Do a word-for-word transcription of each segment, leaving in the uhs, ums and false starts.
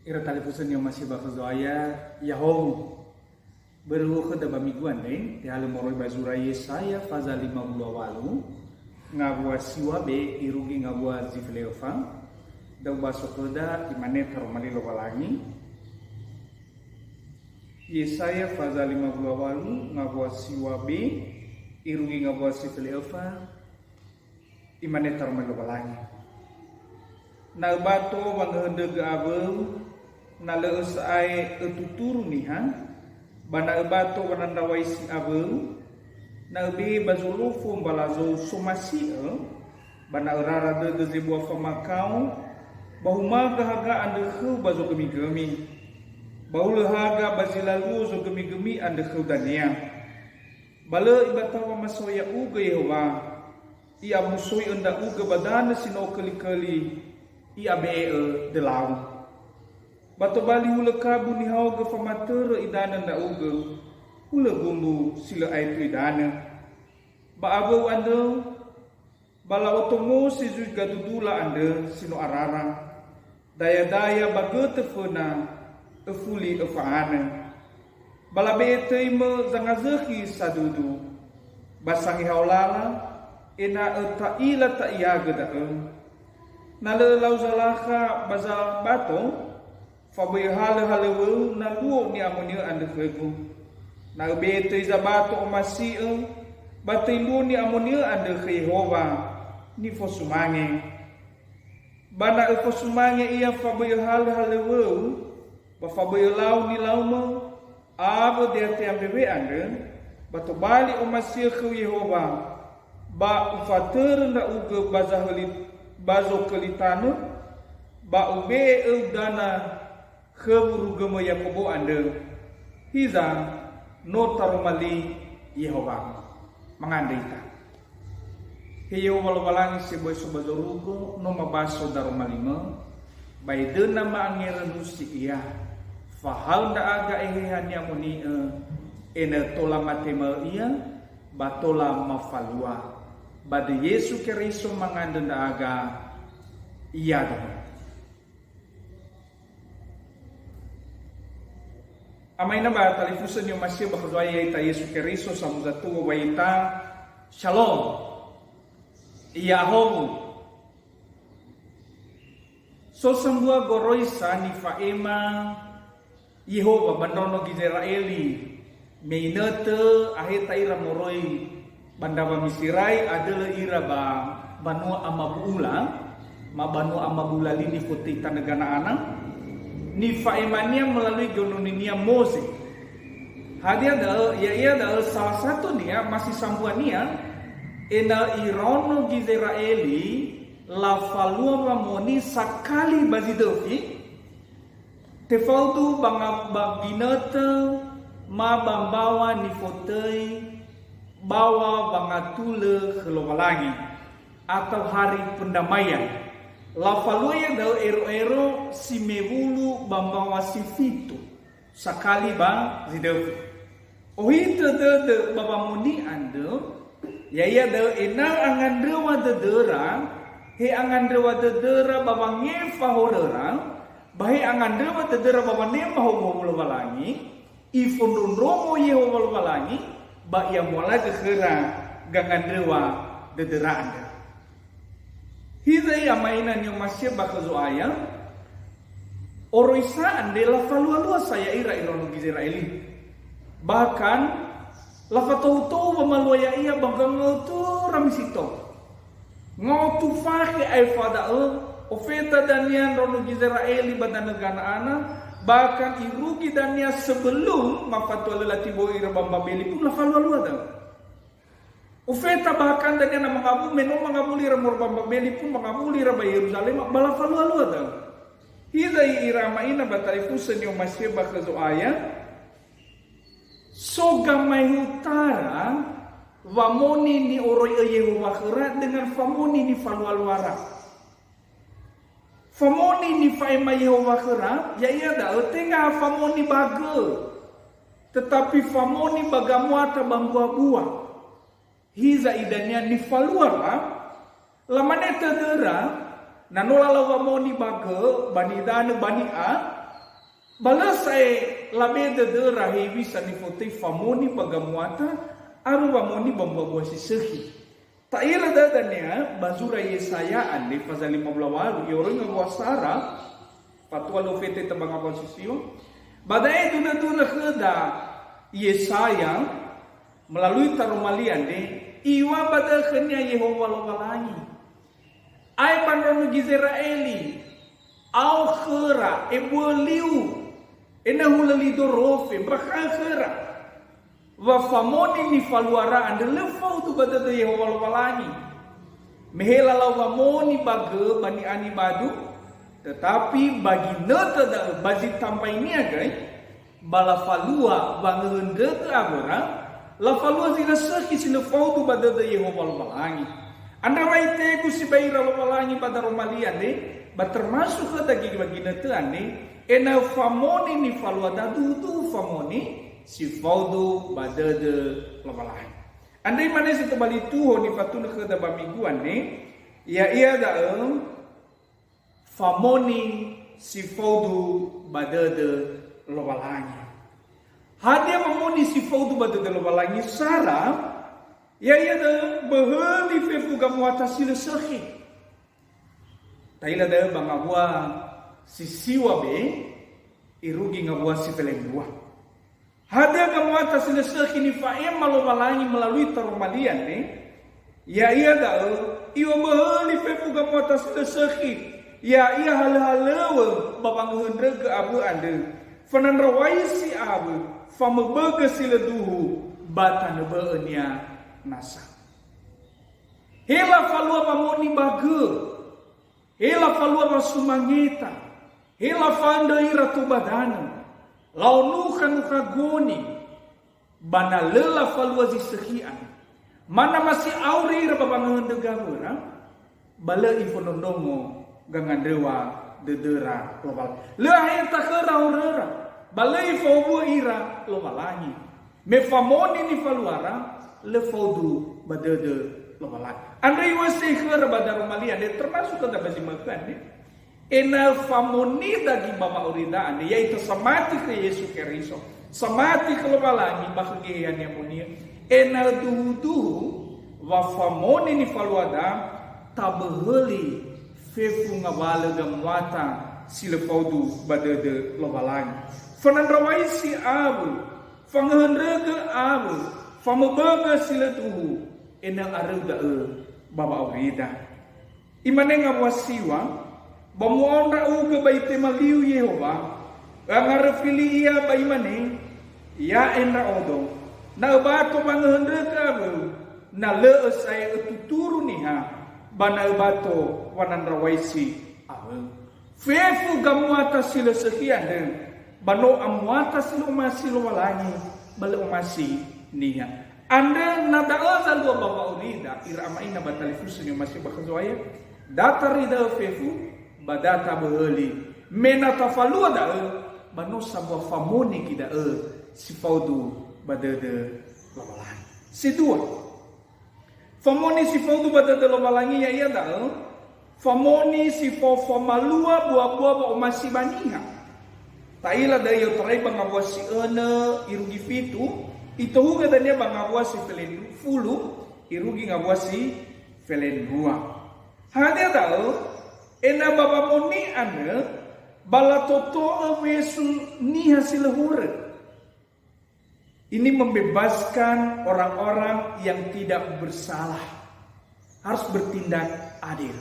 Ira talifusö ni'omasi'ö ba khö Zo'aya, ya'ahowu. Börö hu'ö khöda ba minggu andre, tehalö moroi ba zura Yesaya faza lima wulu a walu, ngawua siŵa be irugi ngawua zi felö öfa. Da'ö baso khöda, imane taroma li Lowalangi. Yesaya faza lima wulu a walu, ngawua siŵa be irugi ngawua zi felö öfa. Imane taroma li Lowalangi, "Na öbato wangöhöndrögö awöu, na lö ösa'ae ötuturu niha, ba na öbato wanandrawaisi awöu, na öbe'e ba zolofo mbalazou somasi'ö, ba na örara dödö zebua famakao, ba humaga haga andrö khöu ba zogömigömi, ba hulö haga ba zi laluo zogömigömi andrö khöu dania. Ba lö ibatawa maso'ö ya'ugö Yehowa, i'amusoi'ö ndra'ugö ba danö si no ököliföli, i'abe'e'ö dölau. Ba tobali hulö kabu nihaogö famatörö idanö ndra'ugö, hulö gumbu si lö aetu idanö. Ba awöu andrö, ba la'otomosö zui gadudula andrö si no arara. Dayadaya ba götö föna, öfuli öfa'anö. Ba labe'e töi mö zangazökhi sadudu, ba sangehaolala, ena'ö ta'ila ta'iagö da'ö. Na lö lau zalakha ba zabato, fa böi öhalö halöŵöu na luo ni'amoni'ö andrö khögu. Na öbe'e töi zabato omasi'ö, ba töi luo ni'amoni'ö andrö khö Yehowa, nifosumange. Ba na öfosumange ia fa böi öhalö halöŵöu, ba fa böi ölau nilaumö, awö deatea mbewe andrö, ba tobali omasi'ö khöu Yehowa, ba ufatörö ndra'ugö ba zahöli-, ba zoköliföli tanö, ba ube'e öu dana khö wurugömö Yakobo andrö. Hiza, no taroma li Yehowa. Mangandrö ita. He Yehowa Lowalangi sebua so ba zorugo, no mabaso daroma limö, ba edöna ma'angerö nusi ia, fahaö ndra'aga Eheha ni'amoni'ö, ena'ö tola matemaö ia, ba tola mafalua. Ba döi Yesu Keriso mangandrö ndra'aga, ia da'ö. Ama ina ba talifusö ni'omasi'ö ba khö Zo'aya ya'ita Yesu Keriso, samuza tuwo wa ita. Shalom. Ya'ahowu. So sambua goroisa nifa'ema Yehowa ba ndraono Gizera'eli, me inötö aheta ira moroi ba ndrawa Miserai, adölö ira ba banua amabu'ula, ma banua amabu'ula li nifotöi tanö Gana'ana, nifa'emania melalui gönonia Moze. Hadia da'ö? Ya'ia da'ö salah satunia, ma si sambuania, ena'ö iraono Gizera'eli lafalua wamoni sakali ba zi döfi, tefaudu ba nga-, ba ginötö ma ba mbaŵa nifotöi baŵa wangatulö khö Lowalangi, atau hari pendamaian. Lafalua ia da'ö ero-ero si mewulu ba mbaŵa si fitu, sakali ba zi döfi. Ohitö dödö ba wamoni andrö, ya'ia da'ö ena'ö angandröwa dödöra, he angandröwa dödöra ba wangefa horöra, ba he angandröwa dödöra ba wanema howuhowu Lowalangi, ifondrondrongo Yehowa Lowalangi, ba i'amualagö khöra gangandröwa dödöra andrö. Hiza ia ama ina ni'omasi'ö ba khö Zo'aya, oroisa andre lafalua-lua sa ya'ira iraono Gizera'eli. Bahkan, lafatohu-tohu wamalua ya'ia ba nga'otöra misito. Nga'otu fakhe aefa da'ö, ofeta dania ndraono Gizera'eli ba danö Gana'ana, bahkan irugi dania sebelum mafatua lö latibo'ö ira ba Mbabeli pun lafalua-lua da'ö. Ofeta bahkan dania na mangawuli, me no mangawuli ira moroi ba Mbabeli pun mangawuli ira ba Yeruzalema, ba lafalua-lua da'ö. Hiza i'ira ama ina ba talifusö ni'omasi'ö ba khö Zo'aya, so gamaehutara wamoni ni'oroi'ö Yehowa khöra dengan famoni nifalua-luara. Famoni nifa'ema Yehowa khöra, ya'ia da'ö tenga famoni ba gö, tetapi famoni ba gamuata ba mbua-bua. Hiza idania nifaluara, lamane tödöra, na no lalau wamoni ba gö, ba nidanö, ba ni'a, Ba lö sa'ae labe dödöra hewisa nifotöi famoni ba gamuata, awö wamoni ba mbuabua si sökhi. Ta'ila da'ö dania ba zura Yesaya andre, faza lima wulu walu, i'oroi ngawua sara, fatua lö fete taba ngawua si siwa. Ba da'e dunö-dunö khöda Yesaya, melalui taroma li andre, iŵa'ö ba da'ö khönia Yehowa Lowalangi. Ae ba ndraono Gizera'eli, ao khöra, ebua liu, ena'ö hulö li dorofe, mbakha'ö khöra. Wa famoni nifaluara andrö lö faudu ba dödö Yehowa Lowalangi. Me he lalau wamoni ba gö ba ni'anibadu, tetapi ba ginötö da'ö ba zi tambainia göi, ba lafalua wangöhöndrögö awöra, lafalua zi lö sökhi si lö faudu ba dödö Yehowa Lowalangi. Andrö wa itegu sibai ira Lowalangi ba daroma li andre, ba termasuk khöda gi-, ba ginötö andre, ena'ö famoni nifaluada duhu-duhu famoni si faudu ba dödö Lowalangi. Andre imane si tobali tuho nifatunö khöda ba migu andre, ya'ia da'ö famoni si faudu ba dödö Lowalangi. Hadia wamoni si faudu ba dödö Lowalangi? Sara, ya'ia da'ö böhöli fefu gamuata si lö sökhi. Ta'ila da'ö ba ngawua si siwa be, irugi ngawua si felendrua. Hadia gamuata si lö sökhi nifa'ema Lowalangi melalui taroma li andre? Ya'ia da'ö, i'oböhöli fefu gamuata si lö sökhi, ya'ia halöhalöŵö ba wangöhöndrögö awö andrö, fanandrawaisi awö, famöbögö si lö duhu ba tanö bö'önia nasa. He lafalua wamoni ba gö, he lafalua wasumangeta, he lafandrö ira tou ba danö, la'onukha-nukha goni, ba na lö lafalua zi sökhi andrö, ma na masi auri ira ba wangöhöndrögö awöra, ba lö ifondrondrongo gangandröŵa dödöra Lowalangi. Lö aheta khöra horöra, ba lö ifowu'ö ira Lowalangi. Me famoni nifaluara, lö faudu ba dödö Lowalangi. Andrö iŵa'ö si khöra ba daroma li andre, termasuk khöda ba zi ma'ökhö andre. Ena'ö famonida göi ba wa'aurida andre, ya'ita samati khö Yesu Keriso, samati khö Lowalangi ba khö Geheha ni'amoni'ö, ena'ö duhu-duhu wa famoni nifaluada taböhöli fefu ngawalö gamuata si lö faudu ba dödö Lowalangi. Fanandrawaisi awö, fangöhöndrögö awö, famöbögö si lö duhu, ena'ö aröu da'ö ba wa'aurida. Imane ngawua siŵa, ba mu'ao ndra'ugö ba itema liu Yehowa, ö'angaröfi li ia ba imane, Ya'e ndra'odo, na öbato wangöhöndrögö awöu, na lö'ö sa'ae ötuturu niha, ba na öbato wanandrawaisi awöu. Fefu gamuata si lö sökhi andrö, ba no amuata si lö omasi Lowalangi, ba lö omasi niha. Andrö na da'ö zalua ba wa'aurida, ira ama ina ba talifusö ni'omasi ba khö Zo'aya, da tarida'ö fefu, ba da taböhöli. Me na tafalua da'ö, ba no sambua famoni göi da'ö si faudu ba dödö Lowalangi. Si dua, famoni si faudu ba dödö Lowalangi ya'ia da'ö famoni si fao famalua buabua wa'omasi ba niha. Ta'ila da'ö i'otarai ba ngawua si önö irugi fitu, itohugö dania ba ngawua si felendru-, fulu irugi ngawua si felendrua. Hadia da'ö? Ena'ö ba wamoni andrö, ba latoto'ö wesu niha si lö horö. Ini membebaskan orang-orang yang tidak bersalah. Harus bertindak adil.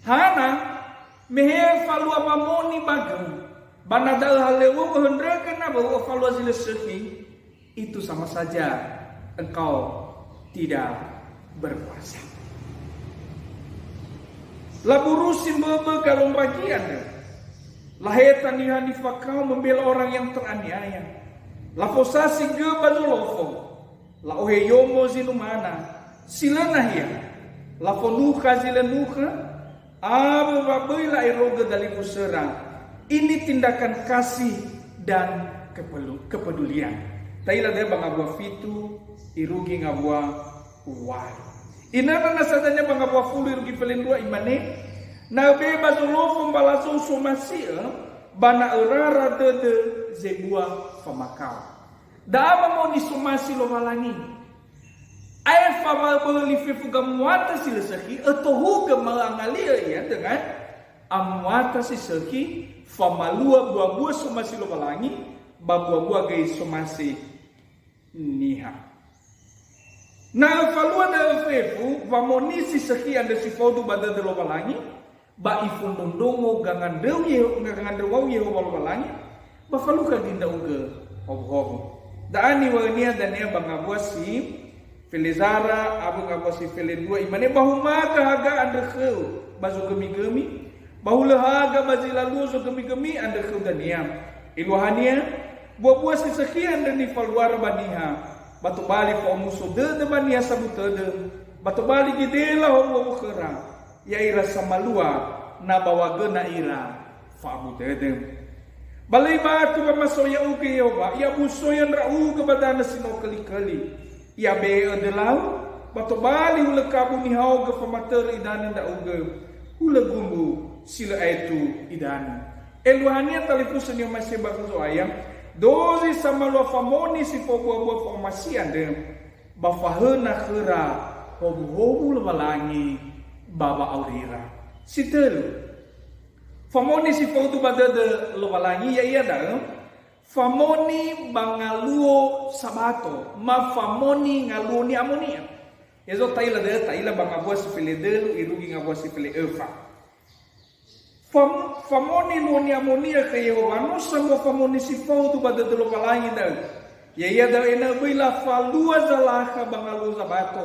Hana, me he falua wamoni ba gö, ba na da'ö halöŵöu öhöndrögö na wö'ö falua zi lö sökhi, itu sama saja engkau tidak berkuasa. Laburusi mböbö galombagi andrö. Laheta niha nifakao membela orang yang teraniaya. Lafosasi gö ba zolofo. La'ohe yomo zi numana, si lö nahia. Lafonukha zi lö nukha, awö wa böi la'erogö dalifusöra. Ini tindakan kasih dan kepelu-, kepedulian. Ta'ila da'ö ba ngawua fitu, irugi ngawua walu. Inana nasa dania ba ngawua fulu irugi felendrua imane, na öbe'e ba zolofo mbala zou somasi'ö, ba na örara dödö zebua famakao. Da'a wamoni somasi Lowalangi. Aefa wa'öböhöli fefu gamuata si lö sökhi, ötohugö ma'ö'angali'ö ia dengan amuata si sökhi, famalua buabua somasi Lowalangi, ba buabua göi somasi niha. Na öfalua da'ö fefu, wamoni si sökhi andrö si faudu ba dödö Lowalangi, ba ifondrondrongo gangandröu Yeho-, gangandröu-Au Yehowa Lowalangi, ba falukha göi ndra'ugö howuhowu. Da'a niŵa'önia dania ba ngawua si felezara awö ngawua si felendrua, imane, "Ba humaga haga andrö khöu ba zogömigömi, ba hulö haga ba zi lalua zogömigömi andrö khöu dania." Eluahania, buabua si sökhi andrö nifaluara ba niha, ba tobali fa'omuso dödö ba niha sabu tödö, ba tobali göi dela howuhowu khöra, ya'ira samalua na ba wagöna ira fa'abu dödö. Ba lö ibatu wamaso ya'ugö Yehowa, i'abusoya ndra'ugö ba danö si no köliköli. I'abe'e ödölau, ba tobali hulö kabu nihaogö famatörö idanö ndra'ugö, hulö gumbu si lö aetu idanö. Eluahania talifusö ni'omasi'ö ba khö Zo'aya, dozi samalua famoni si fabuabua fa'omasi andrö, ba fahöna khöra howuhowu Lowalangi ba wa'aurira. Si tölu, famoni si faudu ba dödö Lowalangi, ya'ia da'ö, famoni ba ngaluo Sabato, ma famoni ngaluo ni'amoni'ö. Hezo ta'ila da'ö, ta'ila ba ngawua si felendrua, irugi ngawua si fele'öfa. Fam-, famoni luo ni'amoni'ö khö Yehowa, no sambua famoni si faudu ba dödö Lowalangi da'ö. Ya'ia da'ö ena'ö böi lafalua zalakha ba ngaluo Sabato.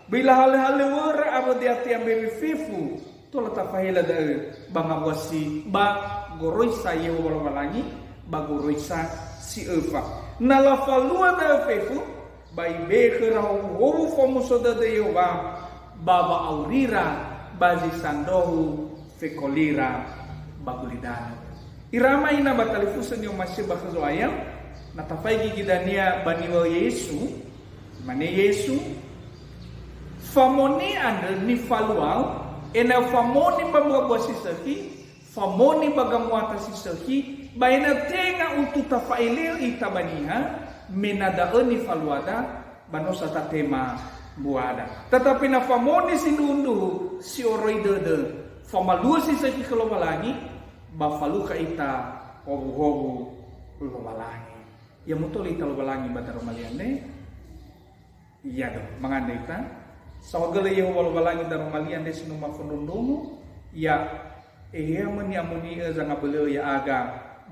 Böi lahalöhalöŵöra awö de'atea mbewe fefu. Tola tafahela da'ö ba ngawua si ba goroisa Yehowa Lowalangi, ba goroisa si öfa. Na lafalua da'ö fefu, ba ibe'e khöra howuhowu fa'omuso dödö Yehowa ba wa'aurira ba zi sandrohu fekolira ba gulidanö. Ira ama ina ba talifusö ni'omasi'ö ba khö Zo'aya, na tafaigi göi dania ba niŵa'ö Yesu, mane Yesu, "Famoni andrö nifaluau, ena'ö famoni ba mbuabua si sökhi, famoni ba gamuata si sökhi, ba ena'ö tenga utu tafa'ele'ö ita ba niha, me na da'ö nifaluada, ba no sa tatema mbuada. Tetapi na famoni sindruhundruhu si oroi dödö, famalua si sökhi khö Lowalangi, ba falukha ita howuhowu Lowalangi." Ya mutoli ita Lowalangi ba daroma li andre? Ya'aga, mangandrö ita. Saohagölö Yehowa Lowalangi daroma li andre si no mafondrondrongo, ya, ehea mö ni'amoni'ö zangabölö'ö ya'aga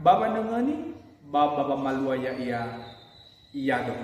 ba wanöngöni, ba, ba wamalua ya'ia. Ya'aga.